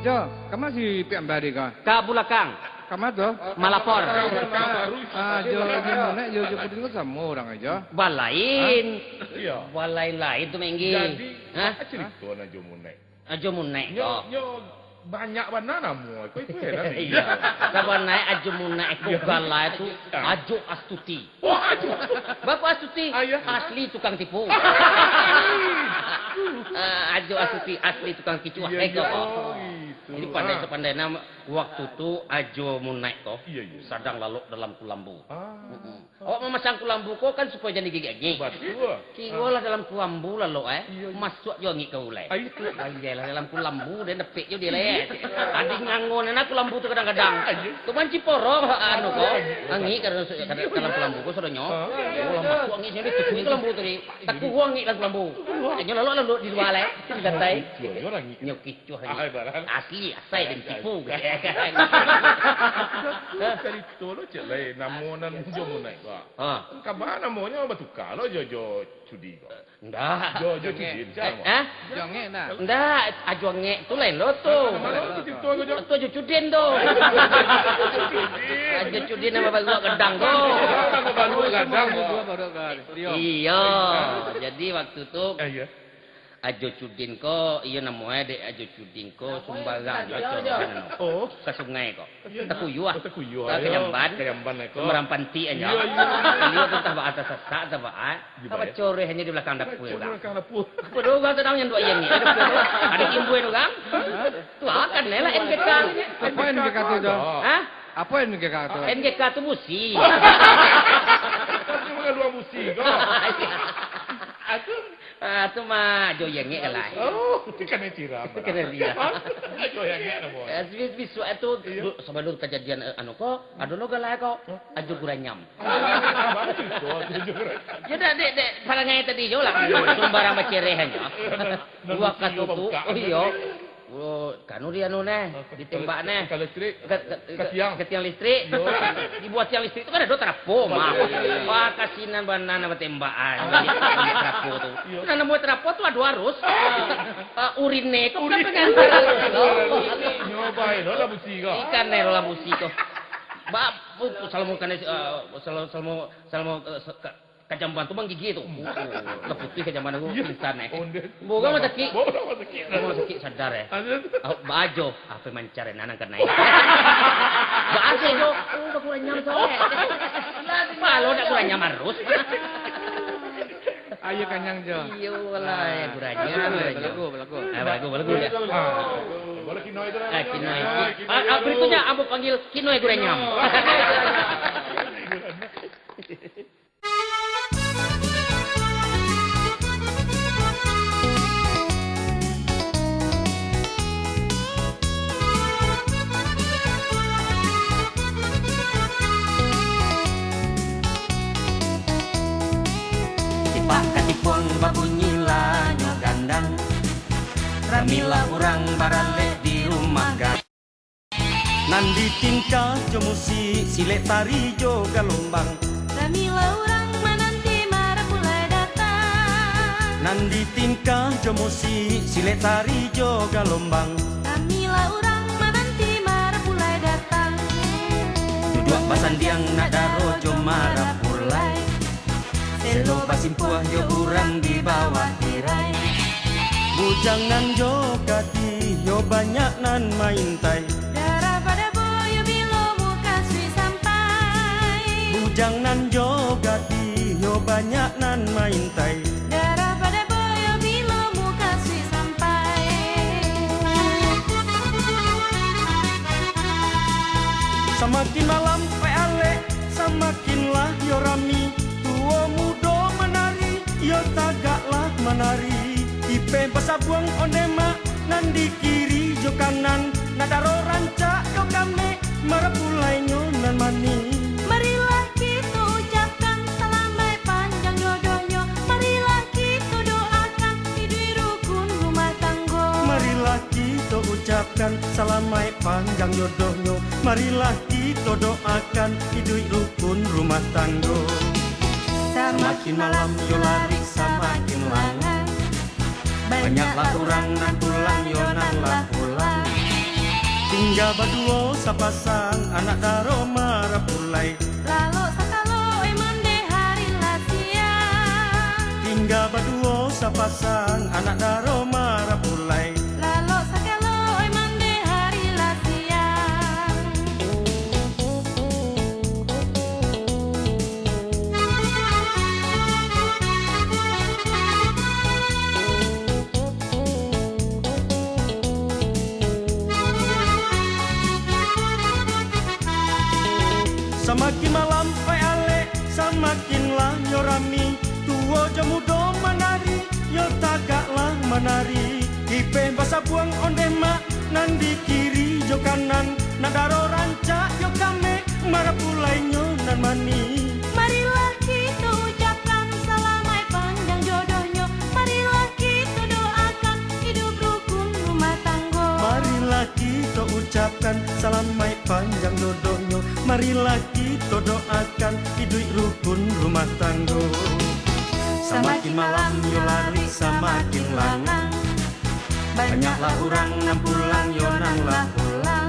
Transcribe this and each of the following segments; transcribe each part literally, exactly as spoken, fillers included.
Jo, kama si Piak Mbah tadi ko? Ka bulakang. Kama tu? Malapor. Ah, jo, jo Munaik, jo, jo Pudin ko samo urang ajo. Balain. Hah? Iyo. Balain-lain tu, Menggi. Jadi, hah? Apo carito nan jo Munaik? Ajo Munaik ko. Nyo, nyo banyak bana namo ko, itu heran ni. Iyo. Sabana Ajo Munaik ko galai tu Ajo Astuti. Oh, Ajo. Bako Astuti? Ah, iyo. Asli tukang tipu. Ah, Ajo Astuti asli tukang kicuah. Iyo, eh, iyo. Ko. Oh, gitu. Jadi pandai sapandai nan waktu tu Ajo Munaik ko sadang lalok dalam kulambu. Ah. Mm-mm. Awak mamasang kulambu ko kan supayo jan digigik angik. Batua. Kirolah dalam kulambu lalok, eh. Iyo, iyo. Masuak jo angik ka ulai. Ai. Ai, iyolah, dalam kulambu den dapek jo dek lai, eh. Adi ngango nian kulambu tu kadang-kadang. Ai. Tu manciporo, anu ko. Angik kadang masuak ka dalam kulambu ko sadonyo. Ah. Oh, lah masuak angik sini, tutupi kulambu tadi. Takuah angik dalam kulambu. Nyo lalok lalu di lua lai, di lantai. Iyo, iyo, angik. Nyo kicuah angik. Ai, barang. Asli, asai den tipu. Ai, ai. Carito lo cek lai, namo nan jo Munaik ko. Ha. Kama namonyo batuka lo jo, jo Cudi ko? Ndak. Jo, jo Cudin, eh, cak eh? Jo Angek ndak? Ndak, Ajo Angek tu lain lo tu. Ah, namo lo tu, carito ko jo? Tu Ajo Cudin tu. Cudin. Ajo Cudin nan babaruak gadang tu. Gadang babaruak gadang. Iyo, jadi waktu tu, eh, iyo. Ajo Cudin ko, iyo namo e dek Ajo Cudin ko sumbarang jo, jo, jo. Oh. Ka sungai ko. Takuyuah. Oh, takuyuah, ka, iyo. Ka jamban. Ka jamban ko. Sumbarang panti aja. Iyo, iyo. Iyo tu antah baa tasasak, antah baa. Di bawah. Ka bacoreh aja di balakang dapua urang. Bacoreh balakang dapua. Pado urang sadang nyanduak ian ni. Ado kimbue urang. Tu akan lah N G K. Apo N G K tu, Jo? Hah? Apo N G K tu? N G K tu busi. Tapi mangaluan busi ko. Aku Ah, tu mah, jo Angek lah. Oh, kanai siram. Kanai siram. Jo Angek namo? Eh, bis-, bisuak tu, iyo, du-, sabalun kajadian, eh, anu ko, ado lo galai ko, Ajo Guranyam. Apo carito Ajo Guranyam? Yo, dek, dek, dek, parangai tadi jo lah. Sumbarang bacereh aja. Nan, nan busi tu, oh, iyo. Oh, kanu di anu neh, ditembak neh. Ka listrik. Ka, ka, ka tiang. Ka tiang listrik. Yo. Dibuah tiang listrik tu kan ado tarapo, mah. Iyo, iyo, iyo. Wah, kasinan bana nan batembakan. Tarapo tu. Iyo. Nan namonyo tarapo tu ado arus. Ah, urine ko kan pangantar arus tu. Nyo bae lo lah busi ko. Ikan neh lo lah busi ko. Ba, bu, salamo kanai, eh, salamo, salamo, salamo, eh, se-, ka-, Kajamban tu manggigih tu. Hmm. Lah putuih kajamban tu, iyo, pingsan, eh. Onde. Bawa rumah sakit. Bawa rumah sakit. Rumah sakit sadar, eh. Aduh. Awak baajo, apo mancari nanang kanai. Baajo, oh, baguranyam tu, eh. Palo nak guranyam arus. Ayo kanyang jo. Iyo lah, eh, guranyam, balagu, guranyam. Balagu, balagu. Ah, balagu, balagu, ya. Ah. Bola kinoi tu lah. Ah, kinoi. Ah, ah, berikutnya, ambo panggil kinoi guranyam. Tipak katipuang babunyi lah nyo gandang, ramilah urang baralek di rumah ga-, Nan ditingkah jo musik, silek tari jo galombang. Ramilah urang mananti marapulai datang. Nan ditingkah jo musik, silek tari jo galombang. Ramilah urang mananti marapulai datang. Duduak basandiang nak daro jo marapulai. Selo basimpuah jo urang di bawah tirai. Bujang nan jo gadih yo banyak nan maintai. Darah pada boyo bilo mukasuik sampai. Bujang nan jo gadih yo banyak nan maintai. Darah pada boyo bilo mukasuik sampai. Samakin malam, pai alek, samakinlah yo rami. Tuo mudo manari, yo tagaklah manari. Ipeh basabuang onde mak, nan di kiri jo kanan. Nak daro rancak jo gamek, marapulainyo nan manih. Marilah kito ucapkan salamaik panjang jodohnyo. Marilah kito doakan iduik rukun rumah tanggo. Marilah kito ucapkan salamaik panjang jodohnyo. Marilah kito doakan iduik rukun rumah tanggo. Samakin malam yo lari samakin langang. Banyaklah urang nan pulang yo nan lah pulang. Tingga baduo sapasang anak daro marapulai. Lalok sakalo, oi mandeh, hari lah siang. Tingga baduo sapasang anak daro marapulai. Lalok sakalo, oi mandeh, hari lah siang. Samakin malam, oi alek, samakin lah nyo rami. Tuo jo mudo manari, yo tagak lah manari. Ipeh basabuang ondeh mak, nan di kiri jo kanan, nan daro rancak jo kamek, marapulainyo nan manih. Marilah kito ucapkan salamaik panjang jodohnyo. Marilah kito doakan iduik rukun rumah tanggo. Marilah kito ucapkan salamaik panjang jodohnyo. Marilah kito doakan iduik rukun rumah tanggo. Samakin malam yo lari, samakin langang. Banyaklah urang nan pulang, yo nan lah pulang.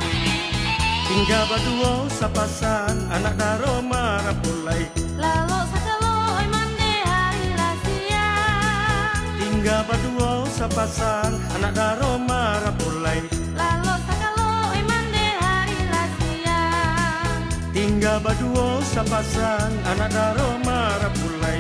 Tingga baduo sapasang anak daro marapulai. Lalok sakalo, oi mandeh, hari lah siang. Tingga baduo sapasang anak daro marapulai. Lalok sakalo, oi mandeh, hari lah siang. Tingga baduo sapasang anak daro marapulai.